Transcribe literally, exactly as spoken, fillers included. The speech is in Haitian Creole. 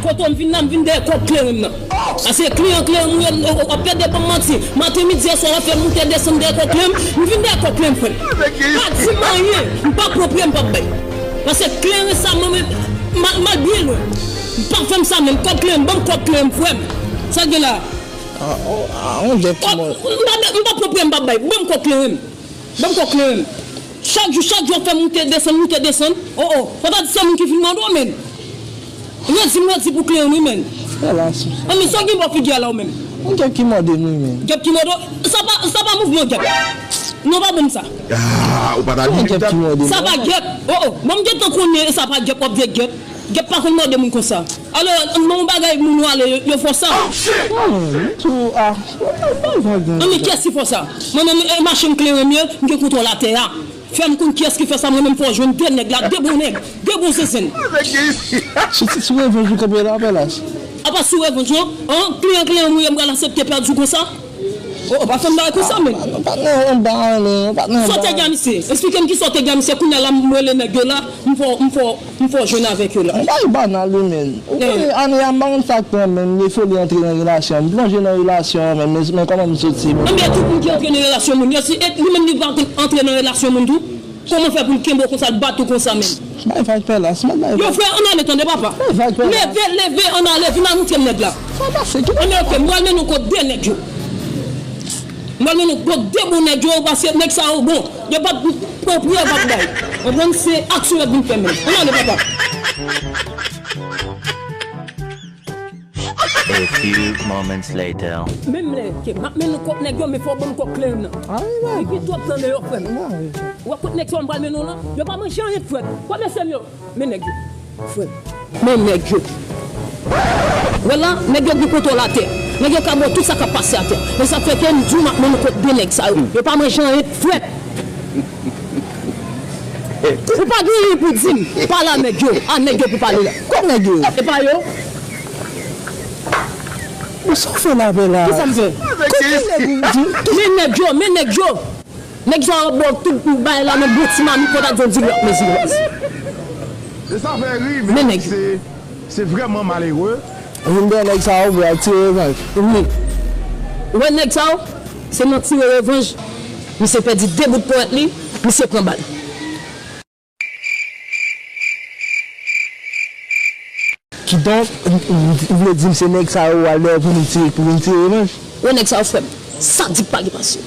Kote w m vin la, m vin dèyè kòb kleren m nan. Paske kliyan kleren m ou ye, w ap pede ban m manti. Maten, midi, aswè, w ap fè m moute desann dèyè kòb kleren m. M vin dèyè kòb kleren m, frè m. Pa di m anyen. M pa pwopre, m p ap bay. Paske kleren sa, mwen menm, m al, m al byen lwen. M p ap fè m sa menm. Kòb kleren m, ban m kòb kleren m, frè m. Sa k gen la? Ah, oh, ah, on djèb ki mò. M pa, m pa pwopre, m p ap bay. Ban m kòb kleren m. Ban m kòb kleren m. Chak jou, chak jou, w ap fè m moute desann, moute desann. Oh, oh. Fò ta di se moun ki vin mande w, menn. Redi m, redi pou kleren wi, menn. An, men sa w gen bò figi a la, ou menm? Yon djèb ki mòde m wi, menn. Djèb ki mòde w? Sa pa, sa pa mouvman djèb. Non, pa ban m sa. Ah, ou pa ta di djèb ki mòde m. Sa pa djèb. Oh, oh. Bon, m gentan konnen sa pa djèb, w ap di djèb. Djèb pa konn mòde moun konsa. Alò, nan yon bagay moun ou ale, yo, yo fè w sa. Ah, men, tou, ah, pa vag nan. An, men kiyès ki fè w sa? Mwen menm, e, machin kleren m ye, m gen kontwòl atè a. Fè m konn kiyès ki fè sa, mwen menm fò w jwenn de nèg la, de bon nèg, de bon zenzenn. Si, si, si revanj ou kanpe la, Pèlas. Apa sou revanj, non? An, kliyan, kliyan mwen, m pral aksepte pèdi w konsa? Oh, oh, pa fè m bagay konsa, menn. Ah, nou pa t nan anba, non, nou pa t nan anba. Sa w te gen a misye? Eksplike m kisa w te gen a misye. Kounye a la, m rele nèg yo la, m fò, m fò, m fò jwenn avèk yo la. Yon bagay banal wi, menn. Ou konnen ane a, m pa konn sa k pran, menn. M foli antre nan relasyon. M plonje nan relasyon an, menn. Men, men kòman m soti, menn? Ebyen, tout moun ki antre nan relasyon moun, yo si, e li menm li pa konn antre nan relasyon moun tou? Kòman fè pou l kenbe w konsa, l bat ou konsa, menn? Bay vag, Pèlas, mèt bay vag. Yo, frè, ann ale tande, papa. Bay vag, Pèlas. Leve, leve, ann ale, vin al moutre m nèg la. Sa pase, ki... Ann ale, ok, m pral mennen w kot de nèg yo. M pral mennen w kot de bon nèg yo, paske nèg sa yo bon. Yo p ap pran priyè, p ap bay. Konprann? Se aksyon y ap vin fè menm. Ann ale, papa. A few moments later. Menm lè ke m ap mennen w kot nèg yo, men fò w ban m kòb kleren m nan. Li gen twòp tan deyò, frè m. W wè kot nèg sa yo m pral mennen w lan? Yo pa manje anyen, frè m. W wè mesye m yo? Men nèg yo. Frè m. Men nèg yo. W wè la, nèg yo gen kontwòl atè. Nèg yo ka ba w tout sa k ap pase atè. Men sa fè ke m di w m ap mennen w kot de nèg sa yo. Yo pa manje anyen, frè m. Ou pa gen anyen pou di m. Pale a nèg yo. A nèg yo pou pale la. Kot nèg yo? E pa yo? Sa w fè la, Pèlas? Kisa m fè? Kot nèg yo? Men nèg yo, men nèg yo. Nèg sa yo ba w tout bagay la nan bon ti mamit, fò ta di yon dirèk, men dirèk. E sa fè ri, men nèg yo. Se, se vrèman malere. Ou vin dèyè nèg sa yo pou al tire revanj. Wi. Ou wè nèg sa yo? Se nan tire revanj, misye pèdi de bout ponyèt li, misye pran bal. Kidonk, ou, ou, ou vle di m se nèg sa yo w al dèyè pou nou tire, pou vin tire revanj? Wè nèg sa yo, frè m, sadik pa gen pasyon.